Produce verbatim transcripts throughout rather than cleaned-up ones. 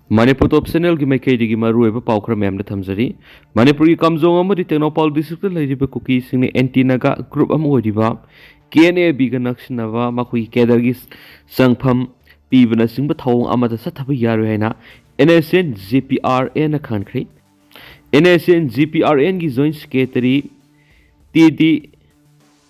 ꯃꯅꯤꯄꯨꯔ ꯇꯣꯞ ꯆꯦꯅꯦꯜꯒꯤ ꯃꯥꯏꯀꯩꯗꯒꯤ ꯃꯔꯨꯑꯣꯏꯕ ꯄꯥꯎ ꯈꯔ ꯃꯌꯥꯝꯗ ꯊꯝꯖꯔꯤ꯫ ꯃꯅꯤꯄꯨꯔꯒꯤ ꯀꯥꯝꯖꯣꯡ ꯑꯃꯗꯤ ꯇꯦꯡꯅꯧꯄꯥꯜ ꯗꯤꯁꯇ꯭ꯔꯤꯛꯇ ꯂꯩꯔꯤꯕ ꯀꯨꯀꯤꯁꯤꯡꯅ ꯑꯦꯟꯇꯤ ꯅꯥꯒꯥ ꯒ꯭ꯔꯨꯞ ꯑꯃ ꯑꯣꯏꯔꯤꯕ ꯀꯦ ꯑꯦꯟ ꯑꯦ ꯕꯤꯒ ꯅꯛꯁꯤꯟꯅꯕ ꯃꯈꯣꯏꯒꯤ ꯀꯦꯗꯔꯒꯤ ꯆꯪꯐꯝ ꯄꯤꯕꯅꯆꯤꯡꯕ ꯊꯧꯑꯣꯡ ꯑꯃꯗ ꯆꯠꯊꯕ ꯌꯥꯔꯣꯏ ꯍꯥꯏꯅ N S N G P R ꯑꯦꯟꯅ ꯈꯪꯍꯟꯈ꯭ꯔꯦ꯫ N S N G P R ꯑꯦꯟꯒꯤ joint secretary T D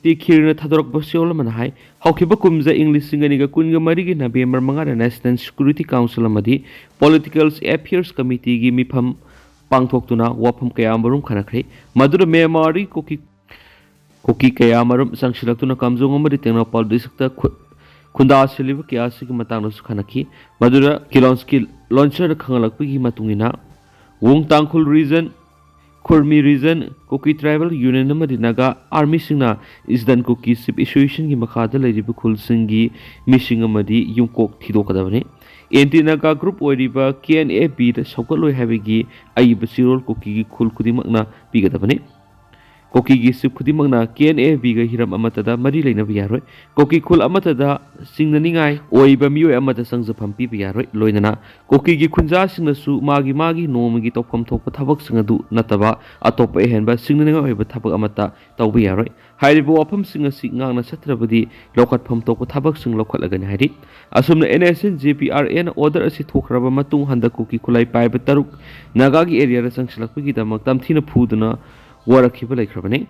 T ꯈꯤꯔꯅ ꯊꯥꯗꯣꯔꯛꯄ ꯆꯦꯔꯣꯜ ꯑꯃꯅ ꯍꯥꯏ, ꯍꯧꯈꯤꯕ ꯀꯨꯝꯖꯥ ꯏꯪ ꯂꯤꯁꯤꯡ ꯑꯅꯤꯒ ꯀꯨꯟꯒ ꯃꯔꯤꯒꯤ ꯅꯕꯦꯝꯕꯔ ꯃꯉꯥꯗ ꯅꯦꯁꯅꯦꯜ ꯁꯦꯀ꯭ꯌꯨꯔꯤꯇꯤ ꯀꯥꯎꯟꯁꯤꯜ ꯑꯃꯗꯤ ꯄꯣꯂꯤꯇꯤꯀꯦꯜ ꯑꯦꯐꯤꯌꯔꯁ ꯀꯃꯤꯇꯤꯒꯤ ꯃꯤꯐꯝ ꯄꯥꯡꯊꯣꯛꯇꯨꯅ ꯋꯥꯐꯝ ꯀꯌꯥ ꯑꯃꯔꯨꯝ ꯈꯟꯅꯈ꯭ꯔꯦ꯫ ꯃꯗꯨꯗ ꯃ꯭ꯌꯥꯟꯃꯥꯔꯒꯤ ꯀꯨꯀꯤ ꯀꯨꯀꯤ ꯀꯌꯥ ꯑꯃꯔꯨꯝ ꯆꯪꯁꯤꯜꯂꯛꯇꯨꯅ ꯀꯥꯝꯖꯣꯡ ꯑꯃꯗꯤ ꯇꯦꯡꯅꯧꯄꯜ ꯗꯤꯁꯇ꯭ꯔꯤꯛꯇ ꯈꯨ-, ꯈꯨꯟꯗꯥꯁꯤꯜꯂꯤꯕ ꯀꯌꯥ ꯑꯁꯤꯒꯤ ꯃꯇꯥꯡꯗꯁꯨ ꯈꯟꯅꯈꯤ꯫ ꯃꯗꯨꯗ ꯀꯤꯂꯣꯟꯁꯀꯤ ꯂꯣꯟꯆꯔꯅ ꯈꯪꯍꯜꯂꯛꯄꯒꯤ ꯃꯇꯨꯡ ꯏꯟꯅ, ꯋꯣꯡ ꯇꯥꯡꯈꯨꯜ ꯔꯤꯖꯟ, ꯈꯨꯔꯃꯤ ꯔꯤꯖꯟ, ꯀꯨꯀꯤ ꯇ꯭ꯔꯥꯏꯕꯦꯜ ꯌꯨꯅꯤꯌꯟ ꯑꯃꯗꯤ ꯅꯥꯒꯥ ꯑꯥꯔꯃꯤꯁꯤꯡꯅ ꯏꯁꯇꯔꯟ ꯀꯨꯀꯤ ꯆꯤꯐ ꯑꯦꯁꯣꯁꯤꯌꯦꯁꯟꯒꯤ ꯃꯈꯥꯗ ꯂꯩꯔꯤꯕ ꯈꯨꯜꯁꯤꯡꯒꯤ ꯃꯤꯁꯤꯡ ꯑꯃꯗꯤ ꯌꯨꯝꯀꯣꯛ ꯊꯤꯗꯣꯛꯀꯗꯕꯅꯤ꯫ ꯑꯦꯟꯇꯤ ꯅꯥꯒꯥ ꯒ꯭ꯔꯨꯞ ꯑꯣꯏꯔꯤꯕ ꯀꯦ ꯑꯦꯟ ꯑꯦ ꯕꯤꯗ ꯁꯧꯒꯠꯂꯣꯏ ꯍꯥꯏꯕꯒꯤ ꯑꯏꯕ ꯆꯦꯔꯣꯜ ꯀꯨꯀꯤꯒꯤ ꯈꯨꯜ ꯈꯨꯗꯤꯡꯃꯛꯅ ꯄꯤꯒꯗꯕꯅꯤ꯫ ꯀꯨꯀꯤꯒꯤ ꯆꯤꯐ ꯈꯨꯗꯤꯡꯃꯛꯅ ꯀꯦ ꯑꯦꯟ ꯑꯦ ꯕꯤꯒ ꯍꯤꯔꯝ ꯑꯃꯠꯇꯗ ꯃꯔꯤ ꯂꯩꯅꯕ ꯌꯥꯔꯣꯏ꯫ ꯀꯨꯀꯤ ꯈꯨꯜ ꯑꯃꯠꯇꯗ ꯆꯤꯡꯅꯅꯤꯡꯉꯥꯏ ꯑꯣꯏꯕ ꯃꯤꯑꯣꯏ ꯑꯃꯠꯇ ꯆꯪꯖꯐꯝ ꯄꯤꯕ ꯌꯥꯔꯣꯏ꯫ ꯂꯣꯏꯅꯅ ꯀꯨꯀꯤꯒꯤ ꯈꯨꯟꯖꯥꯁꯤꯡꯅꯁꯨ ꯃꯥꯒꯤ ꯃꯥꯒꯤ ꯅꯣꯡꯃꯒꯤ ꯇꯧꯐꯝ ꯊꯣꯛꯄ ꯊꯕꯛꯁꯤꯡ ꯑꯗꯨ ꯅꯠꯇꯕ ꯑꯇꯣꯞꯄ ꯑꯍꯦꯟꯕ ꯆꯤꯡꯅꯅꯤꯡꯉꯥꯏ ꯑꯣꯏꯕ ꯊꯕꯛ ꯑꯃꯠꯇ ꯇꯧꯕ ꯌꯥꯔꯣꯏ꯫ ꯍꯥꯏꯔꯤꯕ ꯋꯥꯐꯝꯁꯤꯡ ꯑꯁꯤ ꯉꯥꯛꯅ ꯆꯠꯇ꯭ꯔꯕꯗꯤ ꯂꯧꯈꯠꯐꯝ ꯊꯣꯛꯄ ꯊꯕꯛꯁꯤꯡ ꯂꯧꯈꯠꯂꯒꯅꯤ ꯍꯥꯏꯔꯤ꯫ ꯑꯁꯨꯝꯅ N S N G P R ꯑꯦꯅ ꯑꯣꯔꯗꯔ ꯑꯁꯤ ꯊꯣꯛꯈ꯭ꯔꯕ ꯃꯇꯨꯡ ꯍꯟꯗꯛ ꯀꯨꯀꯤ ꯈꯨꯠꯂꯥꯏ ꯄꯥꯏꯕ ꯇꯔꯨꯛ ꯅꯥꯒꯥꯒꯤ ꯑꯦꯔꯤꯌꯥꯗ ꯆꯪꯁꯤꯜꯂꯛꯄꯒꯤꯗꯃꯛ ꯇꯝꯊꯤꯅ ꯐꯨꯗꯨꯅ ꯋꯥꯔꯛꯈꯤꯕ ꯂꯩꯈ꯭ꯔꯕꯅꯤ꯫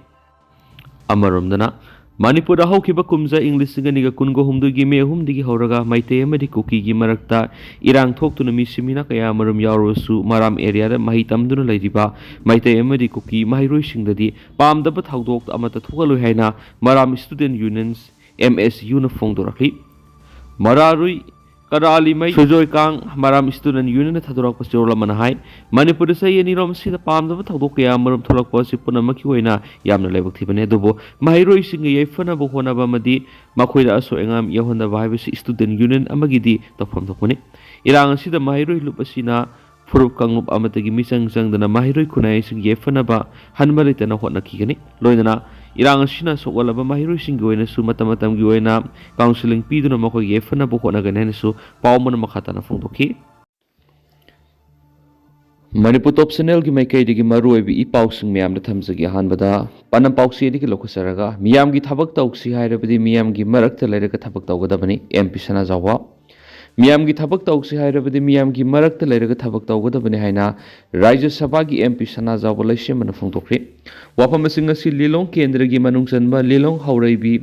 ꯑꯃꯔꯣꯝꯗꯅ, ꯃꯅꯤꯄꯨꯔꯗ ꯍꯧꯈꯤꯕ ꯀꯨꯝꯖꯥ ꯏꯪ ꯂꯤꯁꯤꯡ ꯑꯅꯤꯒ ꯀꯨꯟꯒ ꯍꯨꯝꯗꯣꯏꯒꯤ ꯃꯦ ꯑꯍꯨꯝꯗꯒꯤ ꯍꯧꯔꯒ ꯃꯩꯇꯩ ꯑꯃꯗꯤ ꯀꯨꯀꯤꯒꯤ ꯃꯔꯛꯇ ꯏꯔꯥꯡ ꯊꯣꯛꯇꯨꯅ ꯃꯤꯁꯤ ꯃꯤꯅꯥ ꯀꯌꯥ ꯑꯃꯔꯣꯝ ꯌꯥꯎꯔꯕꯁꯨ, ꯃꯔꯥꯝ ꯑꯦꯔꯤꯌꯥꯗ ꯃꯍꯩ ꯇꯝꯗꯨꯅ ꯂꯩꯔꯤꯕ ꯃꯩꯇꯩ ꯑꯃꯗꯤ ꯀꯨꯀꯤ ꯃꯍꯩꯔꯣꯏꯁꯤꯡꯗꯗꯤ ꯄꯥꯝꯗꯕ ꯊꯧꯗꯣꯛ ꯑꯃꯠꯇ ꯊꯣꯛꯍꯜꯂꯣꯏ ꯍꯥꯏꯅ ꯃꯔꯥꯝ ꯏꯁꯇꯨꯗꯦꯟ ꯌꯨꯅꯤꯌꯟ, ꯑꯦꯝ ꯑꯦꯁ ꯌꯨꯅ ꯐꯣꯡꯗꯣꯔꯛꯂꯤ꯫ ꯃꯔꯥꯔꯨꯏ ꯀꯔꯥꯂꯤꯃꯩ ꯁꯨꯖꯣꯏꯀꯥꯡ ꯃꯔꯥꯝ ꯏꯁꯇꯨꯗꯦꯟ ꯌꯨꯅꯤꯌꯟꯅ ꯊꯥꯗꯣꯔꯛꯄ ꯆꯦꯔꯣꯜ ꯑꯃꯅ ꯍꯥꯏ, ꯃꯅꯤꯄꯨꯔꯗ ꯆꯍꯤ ꯑꯅꯤꯔꯣꯝ ꯑꯁꯤꯗ ꯄꯥꯝꯗꯕ ꯊꯧꯗꯣꯛ ꯀꯌꯥ ꯑꯃꯔꯣꯝ ꯊꯣꯛꯂꯛꯄ ꯑꯁꯤ ꯄꯨꯝꯅꯃꯛꯀꯤ ꯑꯣꯏꯅ ꯌꯥꯝꯅ ꯂꯥꯏꯕꯛ ꯊꯤꯕꯅꯤ, ꯑꯗꯨꯕꯨ ꯃꯍꯩꯔꯣꯏꯁꯤꯡꯒꯤ ꯌꯥꯏꯐꯅꯕ ꯍꯣꯠꯅꯕ ꯑꯃꯗꯤ ꯃꯈꯣꯏꯗ ꯑꯁꯣꯏ ꯑꯉꯥꯝ ꯌꯥꯎꯍꯟꯗꯕ ꯍꯥꯏꯕꯁꯤ ꯏꯁꯇꯨꯗꯦꯟ ꯌꯨꯅꯤꯌꯟ ꯑꯃꯒꯤꯗꯤ ꯇꯧꯐꯝ ꯊꯣꯛꯄꯅꯤ꯫ ꯏꯔꯥꯡ ꯑꯁꯤꯗ ꯃꯍꯩꯔꯣꯏ ꯂꯨꯞ ꯑꯁꯤꯅ ꯐꯨꯔꯨꯞ ꯀꯥꯡꯂꯨꯞ ꯑꯃꯠꯇꯒꯤ ꯃꯤꯆꯪ ꯆꯪꯗꯅ ꯃꯍꯩꯔꯣꯏ ꯈꯨꯟꯅꯥꯏꯁꯤꯡ ꯌꯥꯏꯐꯅꯕ ꯍꯟꯕ ꯂꯩꯇꯅ ꯍꯣꯠꯅꯈꯤꯒꯅꯤ꯫ ꯂꯣꯏꯅꯅ ꯏꯔꯥꯡ ꯑꯁꯤꯅ ꯁꯣꯛꯍꯜꯂꯕ ꯃꯍꯩꯔꯣꯏꯁꯤꯡꯒꯤ ꯑꯣꯏꯅꯁꯨ ꯃꯇꯝ ꯃꯇꯝꯒꯤ ꯑꯣꯏꯅ ꯀꯥꯎꯟꯁꯤꯂꯤꯡ ꯄꯤꯗꯨꯅ ꯃꯈꯣꯏꯒꯤ ꯌꯥꯏꯐꯅꯕ ꯍꯣꯠꯅꯒꯅꯤ ꯍꯥꯏꯅꯁꯨ ꯄꯥꯎ ꯑꯃꯅ ꯃꯈꯥ ꯇꯥꯅ ꯐꯣꯡꯗꯣꯛꯈꯤ꯫ ꯃꯅꯤꯄꯨꯔ ꯇꯣꯞ ꯆꯦꯅꯦꯜꯒꯤ ꯃꯥꯏꯀꯩꯗꯒꯤ ꯃꯔꯨꯑꯣꯏꯕ ꯏ ꯄꯥꯎꯁꯤꯡ ꯃꯌꯥꯝꯗ ꯊꯝꯖꯒꯦ꯫ ꯑꯍꯥꯟꯕꯗ ꯄꯥꯟꯗꯝ ꯄꯥꯎꯆꯦꯗꯒꯤ ꯂꯧꯈꯠꯆꯔꯒ, ꯃꯤꯌꯥꯝꯒꯤ ꯊꯕꯛ ꯇꯧꯁꯤ ꯍꯥꯏꯔꯕꯗꯤ ꯃꯤꯌꯥꯝꯒꯤ ꯃꯔꯛꯇ ꯂꯩꯔꯒ ꯊꯕꯛ ꯇꯧꯒꯗꯕꯅꯤ, ꯑꯦꯝ ꯄꯤ ꯁꯅꯥꯖꯥꯎꯕ꯫ ꯃꯤꯌꯥꯝꯒꯤ ꯊꯕꯛ ꯇꯧꯁꯤ ꯍꯥꯏꯔꯕꯗꯤ ꯃꯤꯌꯥꯝꯒꯤ ꯃꯔꯛꯇ ꯂꯩꯔꯒ ꯊꯕꯛ ꯇꯧꯒꯗꯕꯅꯤ ꯍꯥꯏꯅ ꯔꯥꯖ꯭ꯌ ꯁꯚꯥꯒꯤ ꯑꯦꯝ ꯄꯤ ꯁꯅꯥꯖꯥꯎꯕ ꯂꯩꯁꯦꯝꯕꯅ ꯐꯣꯡꯗꯣꯛꯈ꯭ꯔꯦ꯫ ꯋꯥꯐꯝ ꯑꯁꯤꯡ ꯑꯁꯤ ꯂꯤꯂꯣꯡ ꯀꯦꯟꯗ꯭ꯔꯒꯤ ꯃꯅꯨꯡ ꯆꯟꯕ ꯂꯤꯂꯣꯡ ꯍꯧꯔꯩꯕꯤ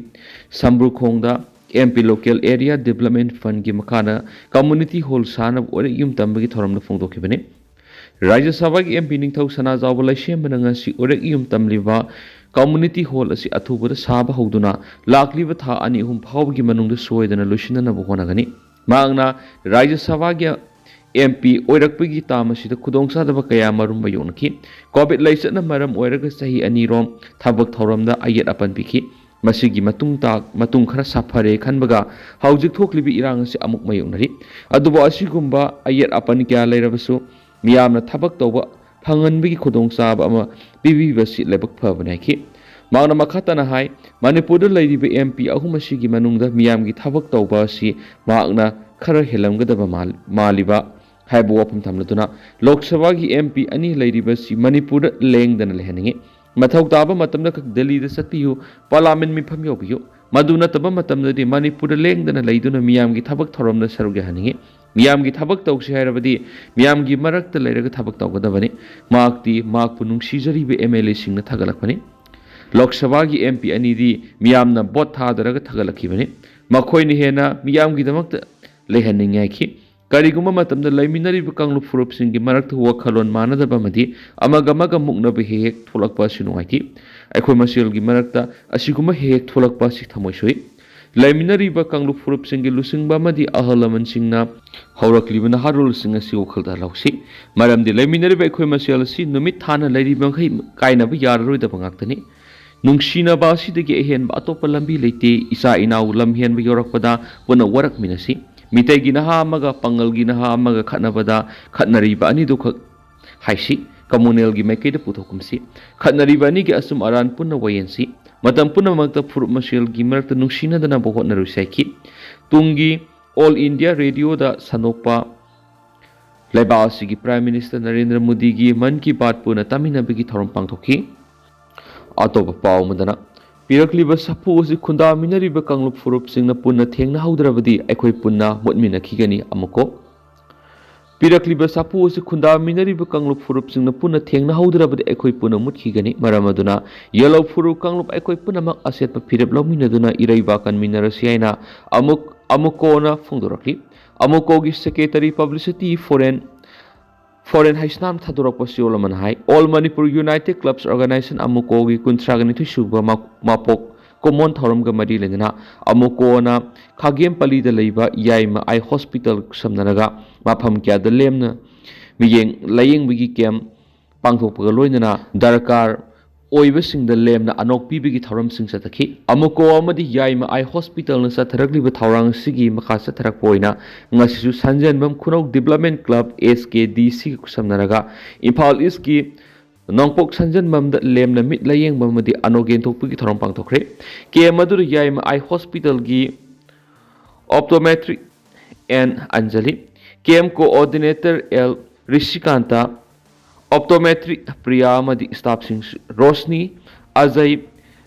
ꯁꯝꯕ꯭ꯔꯨꯈꯣꯡꯗ M P Local Area Development Fund ꯒꯤ ꯃꯈꯥꯗ community hall ꯁꯥꯅꯕ ꯑꯣꯏꯔꯛ ꯌꯨꯝ ꯇꯝꯕꯒꯤ ꯊꯧꯔꯝꯗ ꯐꯣꯡꯗꯣꯛꯈꯤꯕꯅꯤ꯫ ꯔꯥꯖ꯭ꯌ ꯁꯚꯥꯒꯤ ꯑꯦꯝ ꯄꯤ ꯅꯤꯡꯊꯧ ꯁꯅꯥꯖꯥꯎꯕ ꯂꯩꯁꯦꯝꯕꯅ ꯉꯁꯤ ꯑꯣꯏꯔꯛ ꯌꯨꯝ ꯇꯝꯂꯤꯕ community hall ꯑꯁꯤ ꯑꯊꯨꯕꯗ ꯁꯥꯕ ꯍꯧꯗꯨꯅ ꯂꯥꯛꯂꯤꯕ ꯊꯥ ꯑꯅꯤ ꯑꯍꯨꯝ ꯐꯥꯎꯕꯒꯤ ꯃꯅꯨꯡꯗ ꯁꯣꯏꯗꯅ ꯂꯣꯏꯁꯤꯟꯅꯅꯕ ꯍꯣꯠꯅꯒꯅꯤ꯫ ꯃꯍꯥꯛꯅ ꯔꯥꯖ꯭ꯌ ꯁꯚꯥꯒꯤ ꯑꯦꯝ ꯄꯤ ꯑꯣꯏꯔꯛꯄꯒꯤ ꯇꯥꯝ ꯑꯁꯤꯗ ꯈꯨꯗꯣꯡꯆꯥꯗꯕ ꯀꯌꯥ ꯃꯔꯨꯝ ꯃꯥꯌꯣꯛꯅꯈꯤ꯫ ꯀꯣꯚꯤꯗ ꯂꯥꯏꯆꯠꯅ ꯃꯔꯝ ꯑꯣꯏꯔꯒ ꯆꯍꯤ ꯑꯅꯤꯔꯣꯝ ꯊꯕꯛ ꯊꯧꯔꯝꯗ ꯑꯌꯦꯠ ꯑꯄꯟ ꯄꯤꯈꯤ꯫ ꯃꯁꯤꯒꯤ ꯃꯇꯨꯡ ꯇꯥꯛ-, ꯃꯇꯨꯡ ꯈꯔ ꯁꯥꯐꯔꯦ ꯈꯟꯕꯒ ꯍꯧꯖꯤꯛ ꯊꯣꯛꯂꯤꯕ ꯏꯔꯥꯡ ꯑꯁꯤ ꯑꯃꯨꯛ ꯃꯥꯌꯣꯛꯅꯔꯤ꯫ ꯑꯗꯨꯕꯨ ꯑꯁꯤꯒꯨꯝꯕ ꯑꯌꯦꯠ ꯑꯄꯟ ꯀꯌꯥ ꯂꯩꯔꯕꯁꯨ ꯃꯤꯌꯥꯝꯅ ꯊꯕꯛ ꯇꯧꯕ ꯐꯪꯍꯟꯕꯒꯤ ꯈꯨꯗꯣꯡꯆꯥꯕ ꯑꯃ ꯄꯤꯕꯤꯕꯁꯤ ꯂꯥꯏꯕꯛ ꯐꯕꯅꯤ ꯍꯥꯏꯈꯤ꯫ ꯃꯍꯥꯛꯅ ꯃꯈꯥ ꯇꯥꯅ ꯍꯥꯏ, ꯃꯅꯤꯄꯨꯔꯗ ꯂꯩꯔꯤꯕ ꯑꯦꯝ ꯄꯤ ꯑꯍꯨꯝ ꯑꯁꯤꯒꯤ ꯃꯅꯨꯡꯗ ꯃꯤꯌꯥꯝꯒꯤ ꯊꯕꯛ ꯇꯧꯕ ꯑꯁꯤ ꯃꯍꯥꯛꯅ ꯈꯔ ꯍꯦꯜꯂꯝꯒꯗꯕ ꯃꯥꯜ-, ꯃꯥꯜꯂꯤꯕ ꯍꯥꯏꯕ ꯋꯥꯐꯝ ꯊꯝꯂꯗꯨꯅ, ꯂꯣꯛ ꯁꯚꯥꯒꯤ ꯑꯦꯝ ꯄꯤ ꯑꯅꯤ ꯂꯩꯔꯤꯕꯁꯤ ꯃꯅꯤꯄꯨꯔꯗ ꯂꯦꯡꯗꯅ ꯂꯩꯍꯟꯅꯤꯡꯏ꯫ ꯃꯊꯧ ꯇꯥꯕ ꯃꯇꯝꯗ ꯈꯛ ꯗꯦꯜꯂꯤꯗ ꯆꯠꯄꯤꯌꯨ, ꯄꯥꯔꯂꯥꯃꯦꯟ ꯃꯤꯐꯝ ꯌꯥꯎꯕꯤꯌꯨ꯫ ꯃꯗꯨ ꯅꯠꯇꯕ ꯃꯇꯝꯗꯗꯤ ꯃꯅꯤꯄꯨꯔꯗ ꯂꯦꯡꯗꯅ ꯂꯩꯗꯨꯅ ꯃꯤꯌꯥꯝꯒꯤ ꯊꯕꯛ ꯊꯧꯔꯝꯗ ꯁꯔꯨꯛ ꯌꯥꯍꯟꯅꯤꯡꯏ꯫ ꯃꯤꯌꯥꯝꯒꯤ ꯊꯕꯛ ꯇꯧꯁꯤ ꯍꯥꯏꯔꯕꯗꯤ ꯃꯤꯌꯥꯝꯒꯤ ꯃꯔꯛꯇ ꯂꯩꯔꯒ ꯊꯕꯛ ꯇꯧꯒꯗꯕꯅꯤ꯫ ꯃꯍꯥꯛꯇꯤ ꯃꯍꯥꯛꯄꯨ ꯅꯨꯡꯁꯤꯖꯔꯤꯕ ꯑꯦꯝ ꯑꯦꯜ ꯑꯦꯁꯤꯡꯅ ꯊꯥꯒꯠꯂꯛꯄꯅꯤ꯫ ꯂꯣꯛ ꯁꯚꯥꯒꯤ ꯑꯦꯝ ꯄꯤ ꯑꯅꯤꯗꯤ ꯃꯤꯌꯥꯝꯅ ꯚꯣꯠ ꯊꯥꯗꯔꯒ ꯊꯥꯒꯠꯂꯛꯈꯤꯕꯅꯤ꯫ ꯃꯈꯣꯏꯅ ꯍꯦꯟꯅ ꯃꯤꯌꯥꯝꯒꯤꯗꯃꯛꯇ ꯂꯩꯍꯟꯅꯤꯡꯉꯤ ꯍꯥꯏꯈꯤ꯫ ꯀꯔꯤꯒꯨꯝꯕ ꯃꯇꯝꯗ ꯂꯩꯃꯤꯟꯅꯔꯤꯕ ꯀꯥꯡꯂꯨꯞ ꯐꯨꯔꯨꯞꯁꯤꯡꯒꯤ ꯃꯔꯛꯇ ꯋꯥꯈꯜꯂꯣꯟ ꯃꯥꯟꯅꯗꯕ ꯑꯃꯗꯤ ꯑꯃꯒ ꯑꯃꯒ ꯃꯨꯛꯅꯕ ꯍꯦꯛ ꯍꯦꯛ ꯊꯣꯛꯂꯛꯄ ꯑꯁꯤ ꯅꯨꯡꯉꯥꯏꯇꯦ꯫ ꯑꯩꯈꯣꯏ ꯃꯁꯦꯜꯒꯤ ꯃꯔꯛꯇ ꯑꯁꯤꯒꯨꯝꯕ ꯍꯦꯛ ꯍꯦꯛ ꯊꯣꯛꯂꯛꯄ ꯑꯁꯤ ꯊꯃꯣꯏ ꯁꯣꯛꯏ꯫ ꯂꯩꯃꯤꯟꯅꯔꯤꯕ ꯀꯥꯡꯂꯨꯞ ꯐꯨꯔꯨꯞꯁꯤꯡꯒꯤ ꯂꯨꯆꯤꯡꯕ ꯑꯃꯗꯤ ꯑꯍꯜ ꯂꯃꯟꯁꯤꯡꯅ ꯍꯧꯔꯛꯂꯤꯕ ꯅꯍꯥꯔꯣꯜꯁꯤꯡ ꯑꯁꯤ ꯋꯥꯈꯜꯗ ꯂꯧꯁꯤ꯫ ꯃꯔꯝꯗꯤ ꯂꯩꯃꯤꯟꯅꯔꯤꯕ ꯑꯩꯈꯣꯏ ꯃꯁꯦꯜ ꯑꯁꯤ ꯅꯨꯃꯤꯠ ꯊꯥꯅ ꯂꯩꯔꯤꯕ ꯃꯈꯩ ꯀꯥꯏꯅꯕ ꯌꯥꯔꯔꯣꯏꯗꯕ ꯉꯥꯛꯇꯅꯤ꯫ ꯅꯨꯡꯁꯤꯅꯕ ꯑꯁꯤꯗꯒꯤ ꯑꯍꯦꯟꯕ ꯑꯇꯣꯞꯄ ꯂꯝꯕꯤ ꯂꯩꯇꯦ꯫ ꯏꯆꯥ ꯏꯅꯥꯎ ꯂꯝ ꯍꯦꯟꯕ ꯌꯧꯔꯛꯄꯗ ꯄꯨꯟꯅ ꯋꯥꯔꯛꯃꯤꯟꯅꯁꯤ꯫ ꯃꯤꯇꯩꯒꯤ ꯅꯍꯥ ꯑꯃꯒ ꯄꯥꯡꯒꯜꯒꯤ ꯅꯍꯥ ꯑꯃꯒ ꯈꯠꯅꯕꯗ ꯈꯠꯅꯔꯤꯕ ꯑꯅꯤꯗꯨꯈꯛ ꯍꯥꯏꯁꯤ꯫ ꯀꯝꯃꯨꯅꯦꯜꯒꯤ ꯃꯥꯏꯀꯩꯗ ꯄꯨꯊꯣꯛꯀꯨꯝꯁꯤ꯫ ꯈꯠꯅꯔꯤꯕ ꯑꯅꯤꯒꯤ ꯑꯆꯨꯝ ꯑꯔꯥꯟ ꯄꯨꯟꯅ ꯋꯥꯌꯦꯟꯁꯤ꯫ ꯃꯇꯝ ꯄꯨꯝꯅꯃꯛꯇ ꯐꯨꯔꯨꯞ ꯃꯁꯦꯜꯒꯤ ꯃꯔꯛꯇ ꯅꯨꯡꯁꯤꯅꯗꯅꯕ ꯍꯣꯠꯅꯔꯨꯁꯤ ꯍꯥꯏꯈꯤ꯫ ꯇꯨꯡꯒꯤ ꯑꯣꯜ ꯏꯟꯗꯤꯌꯥ ꯔꯦꯗꯤꯑꯣꯗ ꯁꯟꯗꯣꯛꯄ ꯂꯩꯕꯥꯛ ꯑꯁꯤꯒꯤ Prime Minister ꯅꯔꯦꯟꯗ꯭ꯔ ꯃꯣꯗꯤꯒꯤ ꯃꯟ ꯀꯤ ꯕꯥꯠ ꯄꯨꯟꯅ ꯇꯥꯃꯤꯟꯅꯕꯒꯤ ꯊꯧꯔꯝ ꯄꯥꯡꯊꯣꯛꯈꯤ꯫ ꯑꯇꯣꯞꯄ ꯄꯥꯎ ꯑꯃꯗꯅ, ꯄꯤꯔꯛꯂꯤꯕ ꯁꯥꯐꯨ ꯑꯁꯤ ꯈꯨꯟꯗꯥꯃꯤꯟꯅꯔꯤꯕ ꯀꯥꯡꯂꯨꯞ ꯐꯨꯔꯨꯞꯁꯤꯡꯅ ꯄꯨꯟꯅ ꯊꯦꯡꯅꯍꯧꯗ꯭ꯔꯕꯗꯤ ꯑꯩꯈꯣꯏ ꯄꯨꯟꯅ ꯃꯨꯠꯃꯤꯟꯅꯈꯤꯒꯅꯤ꯫ ꯑꯃꯨꯛꯀꯣ, ꯄꯤꯔꯛꯂꯤꯕ ꯁꯥꯐꯨ ꯑꯁꯤ ꯈꯨꯟꯗꯥꯃꯤꯟꯅꯔꯤꯕ ꯀꯥꯡꯂꯨꯞ ꯐꯨꯔꯨꯞꯁꯤꯡꯅ ꯄꯨꯟꯅ ꯊꯦꯡꯅꯍꯧꯗ꯭ꯔꯕꯗꯤ ꯑꯩꯈꯣꯏ ꯄꯨꯟꯅ ꯃꯨꯠꯈꯤꯒꯅꯤ꯫ ꯃꯔꯝ ꯑꯗꯨꯅ ꯌꯦꯜꯂꯧ ꯐꯨꯔꯨꯞ ꯀꯥꯡꯂꯨꯞ ꯑꯩꯈꯣꯏ ꯄꯨꯝꯅꯃꯛ ꯑꯆꯦꯠꯄ ꯐꯤꯔꯦꯞ ꯂꯧꯃꯤꯟꯅꯗꯨꯅ ꯏꯔꯩꯕꯥꯛ ꯀꯟꯃꯤꯟꯅꯔꯁꯤ ꯍꯥꯏꯅ ꯑꯃꯨꯛ ꯑꯃꯨꯛꯀꯣꯅ ꯐꯣꯡꯗꯣꯔꯛꯂꯤ꯫ ꯑꯃꯨꯛꯀꯣꯒꯤ Secretary Publicity Foreign Foreign Heisnam ꯊꯥꯗꯣꯔꯛꯄ ꯆꯦꯔꯣꯜ ꯑꯃꯅ ꯍꯥꯏ, All Manipur United Clubs Organization ꯑꯃꯨꯛꯀꯣꯒꯤ ꯀꯨꯟꯊ꯭ꯔꯥꯒ ꯅꯤꯊꯣꯏ ꯁꯨꯕ ꯃ-, ꯃꯄꯣꯛ ꯀꯨꯝꯑꯣꯟ ꯊꯧꯔꯝꯒ ꯃꯔꯤ ꯂꯩꯅꯅ ꯑꯃꯨꯛꯀꯣꯅ ꯈꯥꯒꯦꯝꯄꯜꯂꯤꯗ ꯂꯩꯕ ꯌꯥꯏꯃ ꯑꯥꯏ ꯍꯣꯁꯄꯤꯇꯥꯜ ꯈꯨꯠꯁꯝꯅꯔꯒ ꯃꯐꯝ ꯀꯌꯥꯗ ꯂꯦꯝꯅ ꯃꯤꯠꯌꯦꯡ ꯂꯥꯌꯦꯡꯕꯒꯤ ꯀꯦꯝꯞ ꯄꯥꯡꯊꯣꯛꯄꯒ ꯂꯣꯏꯅꯅ ꯗꯔꯀꯥꯔ ꯑꯣꯏꯕꯁꯤꯡꯗ ꯂꯦꯝꯅ ꯑꯅꯣꯛ ꯄꯤꯕꯒꯤ ꯊꯧꯔꯝꯁꯤꯡ ꯆꯠꯊꯈꯤ꯫ ꯑꯃꯨꯛꯀꯣ ꯑꯃꯗꯤ ꯌꯥꯏꯃ ꯑꯥꯏ ꯍꯣꯁꯄꯤꯇꯥꯜꯅ ꯆꯠꯊꯔꯛꯂꯤꯕ ꯊꯧꯔꯥꯡ ꯑꯁꯤꯒꯤ ꯃꯈꯥ ꯆꯠꯊꯔꯛꯄ ꯑꯣꯏꯅ ꯉꯁꯤꯁꯨ ꯁꯟꯖꯦꯟꯕꯝ ꯈꯨꯅꯧ Development Club, S K D C ꯒ ꯈꯨꯠꯁꯝꯅꯔꯒ ꯏꯝꯐꯥꯜ ꯏꯁꯀꯤ ꯅꯣꯡꯄꯣꯛ ꯁꯟꯖꯦꯟꯕꯝꯗ ꯂꯦꯝꯅ ꯃꯤꯠ ꯂꯥꯌꯦꯡꯕ ꯑꯃꯗꯤ ꯑꯅꯣꯛ ꯌꯦꯟꯊꯣꯛꯄꯒꯤ ꯊꯧꯔꯝ ꯄꯥꯡꯊꯣꯛꯈ꯭ꯔꯦ꯫ ꯀꯦꯝꯞ ꯑꯗꯨꯗ ꯌꯥꯏꯃ ꯑꯥꯏ ꯍꯣꯁꯄꯤꯇꯥꯜꯒꯤ Optometrist N Anjali, camp Coordinator L ꯔꯤꯁꯤꯀꯥꯟꯇ, Optometrist Priya ꯑꯃꯗꯤ ꯁ꯭ꯇꯥꯐꯁꯤꯡ ꯔꯣꯁꯅꯤ, ꯑꯖꯌ,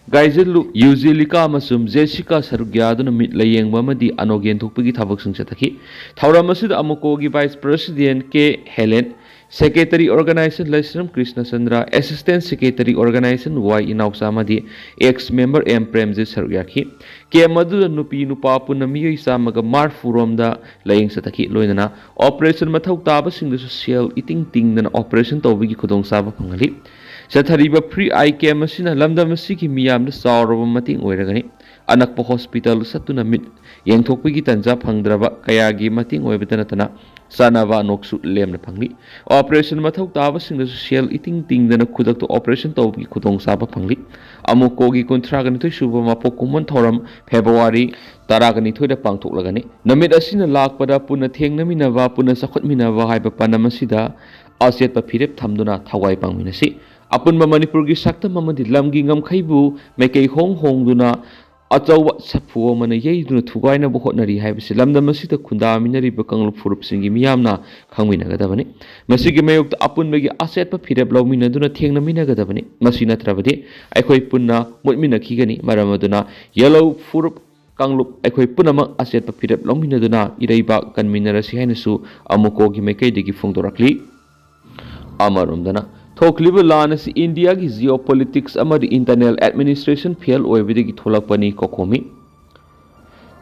ꯒꯥꯏꯖꯜꯂꯨ, ꯌꯨꯖꯤꯂꯤꯀꯥ ꯑꯃꯁꯨꯡ ꯖꯦꯁꯤꯀꯥ ꯁꯔꯨꯛ ꯌꯥꯗꯨꯅ ꯃꯤꯠ ꯂꯥꯌꯦꯡꯕ ꯑꯃꯗꯤ ꯑꯅꯣꯛ ꯌꯦꯟꯊꯣꯛꯄꯒꯤ ꯊꯕꯛꯁꯤꯡ ꯆꯠꯊꯈꯤ꯫ ꯊꯧꯔꯝ ꯑꯁꯤꯗ ꯑꯃꯨꯛꯀꯣꯒꯤ Vice President K Helen, Secretary Organization Leishram Krishnachandra, Assistant Secretary Organization Y Inaocha ꯑꯃꯗꯤ Ex Member ꯑꯦꯝ ꯄ꯭ꯔꯦꯝꯖꯤꯠ ꯁꯔꯨꯛ ꯌꯥꯈꯤ꯫ ꯀꯦꯝꯞ ꯑꯗꯨꯗ ꯅꯨꯄꯤ ꯅꯨꯄꯥ ꯄꯨꯟꯅ ꯃꯤꯑꯣꯏ ꯆꯥꯝꯃꯒ ꯃꯔꯤꯐꯨ ꯔꯣꯝꯗ ꯂꯥꯌꯦꯡ ꯆꯠꯊꯈꯤ꯫ ꯂꯣꯏꯅꯅ operation ꯃꯊꯧ ꯇꯥꯕꯁꯤꯡꯗꯁꯨ ꯁꯦꯜ ꯏꯇꯤꯡ ꯇꯤꯡꯗꯅ operation ꯇꯧꯕꯒꯤ ꯈꯨꯗꯣꯡꯆꯥꯕ ꯐꯪꯍꯜꯂꯤ꯫ ꯆꯠꯊꯔꯤꯕ free eye camp ꯑꯁꯤꯅ ꯂꯝꯗꯝ ꯑꯁꯤꯒꯤ ꯃꯤꯌꯥꯝꯗ ꯆꯥꯎꯔꯕ ꯃꯇꯦꯡ ꯑꯣꯏꯔꯒꯅꯤ꯫ ꯑꯅꯛꯄ ꯍꯣꯁꯄꯤꯇꯥꯜ ꯆꯠꯇꯨꯅ ꯃꯤꯠ ꯌꯦꯡꯊꯣꯛꯄꯒꯤ ꯇꯥꯟꯖꯥ ꯐꯪꯗ꯭ꯔꯕ ꯀꯌꯥꯒꯤ ꯃꯇꯦꯡ ꯑꯣꯏꯕꯇ ꯅꯠꯇꯅ ꯆꯥꯅꯕ ꯑꯅꯣꯛꯁꯨ ꯂꯦꯝꯅ ꯐꯪꯂꯤ꯫ Operation ꯃꯊꯧ ꯇꯥꯕꯁꯤꯡꯗꯁꯨ ꯁꯦꯜ ꯏꯇꯤꯡ ꯇꯤꯡꯗꯅ ꯈꯨꯗꯛꯇ operation ꯇꯧꯕꯒꯤ ꯈꯨꯗꯣꯡꯆꯥꯕ ꯐꯪꯂꯤ꯫ ꯑꯃꯨꯛꯀꯣꯒꯤ ꯀꯨꯟꯊ꯭ꯔꯥꯒ ꯅꯤꯊꯣꯏ ꯁꯨꯕ ꯃꯄꯣꯛ ꯀꯨꯝꯑꯣꯟ ꯊꯧꯔꯝ February ꯇꯔꯥꯒ ꯅꯤꯊꯣꯏꯗ ꯄꯥꯡꯊꯣꯛꯂꯒꯅꯤ꯫ ꯅꯨꯃꯤꯠ ꯑꯁꯤꯅ ꯂꯥꯛꯄꯗ ꯄꯨꯟꯅ ꯊꯦꯡꯅꯃꯤꯟꯅꯕ, ꯄꯨꯟꯅ ꯆꯥꯎꯈꯠꯃꯤꯟꯅꯕ ꯍꯥꯏꯕ ꯄꯥꯟꯗꯝ ꯑꯁꯤꯗ ꯑꯆꯦꯠꯄ ꯐꯤꯔꯦꯞ ꯊꯝꯗꯨꯅ ꯊꯋꯥꯏ ꯄꯥꯡꯃꯤꯟꯅꯁꯤ꯫ ꯑꯄꯨꯟꯕ ꯃꯅꯤꯄꯨꯔꯒꯤ ꯁꯛꯇꯝ ꯑꯃꯗꯤ ꯂꯝꯒꯤ ꯉꯝꯈꯩꯕꯨ ꯃꯥꯏꯀꯩ ꯍꯣꯡ ꯍꯣꯡꯗꯨꯅ ꯑꯆꯧꯕ ꯁꯥꯐꯨ ꯑꯃꯅ ꯌꯩꯗꯨꯅ ꯊꯨꯒꯥꯏꯅꯕ ꯍꯣꯠꯅꯔꯤ ꯍꯥꯏꯕꯁꯤ ꯂꯝꯗꯝ ꯑꯁꯤꯗ ꯈꯨꯟꯗꯥꯃꯤꯟꯅꯔꯤꯕ ꯀꯥꯡꯂꯨꯞ ꯐꯨꯔꯨꯞꯁꯤꯡꯒꯤ ꯃꯤꯌꯥꯝꯅ ꯈꯪꯃꯤꯟꯅꯒꯗꯕꯅꯤ꯫ ꯃꯁꯤꯒꯤ ꯃꯥꯌꯣꯛꯇ ꯑꯄꯨꯟꯕꯒꯤ ꯑꯆꯦꯠꯄ ꯐꯤꯔꯦꯞ ꯂꯧꯃꯤꯟꯅꯗꯨꯅ ꯊꯦꯡꯅꯃꯤꯟꯅꯒꯗꯕꯅꯤ꯫ ꯃꯁꯤ ꯅꯠꯇ꯭ꯔꯕꯗꯤ ꯑꯩꯈꯣꯏ ꯄꯨꯟꯅ ꯃꯨꯠꯃꯤꯟꯅꯈꯤꯒꯅꯤ꯫ ꯃꯔꯝ ꯑꯗꯨꯅ ꯌꯦꯜꯂꯧ ꯐꯨꯔꯨꯞ ꯀꯥꯡꯂꯨꯞ ꯑꯩꯈꯣꯏ ꯄꯨꯝꯅꯃꯛ ꯑꯆꯦꯠꯄ ꯐꯤꯔꯦꯞ ꯂꯧꯃꯤꯟꯅꯗꯨꯅ ꯏꯔꯩꯕꯥꯛ ꯀꯟꯃꯤꯟꯅꯔꯁꯤ ꯍꯥꯏꯅꯁꯨ ꯑꯃꯨꯀꯣꯒꯤ ꯃꯥꯏꯀꯩꯗꯒꯤ ꯐꯣꯡꯗꯣꯔꯛꯂꯤ꯫ ꯑꯃꯔꯣꯝꯗꯅ, ꯊꯣꯛꯂꯤꯕ ꯂꯥꯟ ꯑꯁꯤ ꯏꯟꯗꯤꯌꯥꯒꯤ geopolitics ꯑꯃꯗꯤ internal administration fail ꯑꯣꯏꯕꯗꯒꯤ ꯊꯣꯛꯂꯛꯄꯅꯤ ꯀꯣꯀꯣꯃꯤ꯫